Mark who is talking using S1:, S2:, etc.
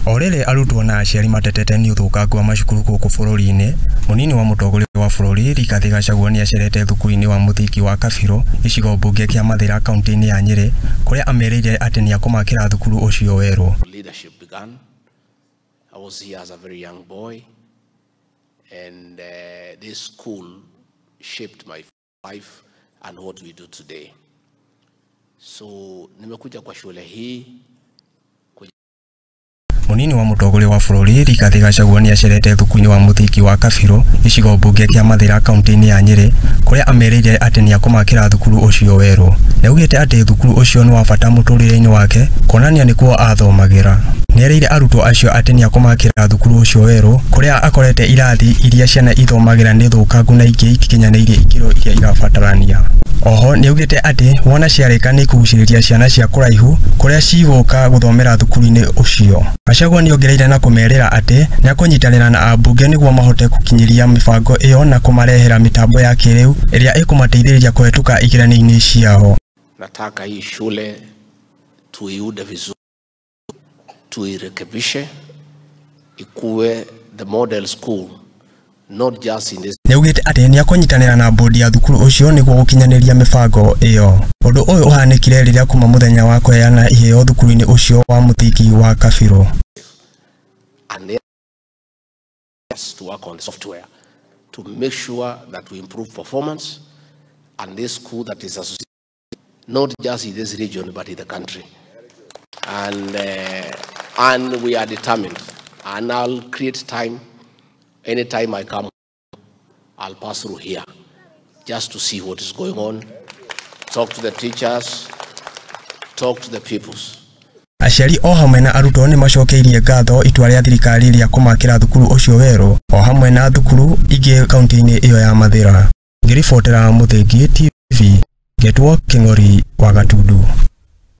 S1: O rĩrĩ arutwo na aciari matetete nĩ ũthũkangu wa macukuru gũkũ bũrũri-inĩ, mũnini wa mũtongoria wa bũrũri Rigathĩ Gachagua nĩacerete thukuru-inĩ wa mũthingi wa Kabirũ gĩcigo mbunge kĩa Mathĩra kaunti-inĩ ya Nyĩrĩ kũrĩa amerĩire atĩ nĩekũmakĩra thukuru ũcio werũ.
S2: Leadership began. I was here as a very young boy, and this school shaped my life and what we do today. So nimekuja kwa shule hii.
S1: Mũnini wa mũtongoria wa bũrũri Rigathĩ Gachagua nĩacerete thukuru-inĩ wa mũthingi wa Kabirũ gĩcigo mbunge kĩa Mathĩra kaunti-inĩ ya Nyĩrĩ kũrĩa amerĩire atĩ nĩekũmakĩra thukuru ũcio werũ. Nĩaugĩte atĩ thukuru ũcio nĩ wa bata mũtũrĩre-inĩ wake kuonania nĩkuo athomagĩra. Nĩerĩire arutwo acio atĩ nĩekũmakĩra thukuru ũcio werũ kũrĩa akorete irathi iria ciana ithomagĩra nĩ thũkangu na ingĩ itikinyanĩirie ikĩro iria irabatarania. Oho nĩaugĩte atĩ wona ciarĩka nĩikũgucĩrĩria ciana cia kũraihu kũrĩa cigũka gũthomera thukuru-inĩ ũcio. Gachagua nĩongereire na kũmerĩra atĩ nĩekũnyitanĩra na ambunge nĩguo mahote gũkinyĩria mĩbango ĩyo na kũmarehera mĩtambo ya kĩrĩu ĩrĩa ĩkũmateithĩrĩria kũhetũka igeranio-inĩ ciao.
S2: Nataka hii shule tuiunde vizuri, tuirekebishe ikuwe the model school, not just in this.
S1: Nĩaugĩte atĩ nĩekũnyitanĩra na bodi ya thukuru ũcio nĩguo gũkinyanĩria mĩbango ĩyo. Ũndũ ũyũ ũhanĩkire rĩrĩa kuma mũthenya wa kũheana iheo thukuru-inĩ ũcio wa mũthingi wa Kabirũ.
S2: And to work on software to make sure that we improve performance and this school that is associated not just in this region but in the country. And we are determined, and I'll create time. Anytime I come, I'll pass through here just to see what is going on, talk to the teachers, talk to the pupils.
S1: Aciari o hamwe na arutwo nĩ macokeirie ngatho itua rĩa thirikari rĩa kũmakĩra thukuru ũcio werũ o hamwe na thukuru ingĩ kaunti-inĩ ĩyo ya Mathĩra. Ngĩribotera Mũthingi TV, ngetwo Kĩng'ori wa Gatundu.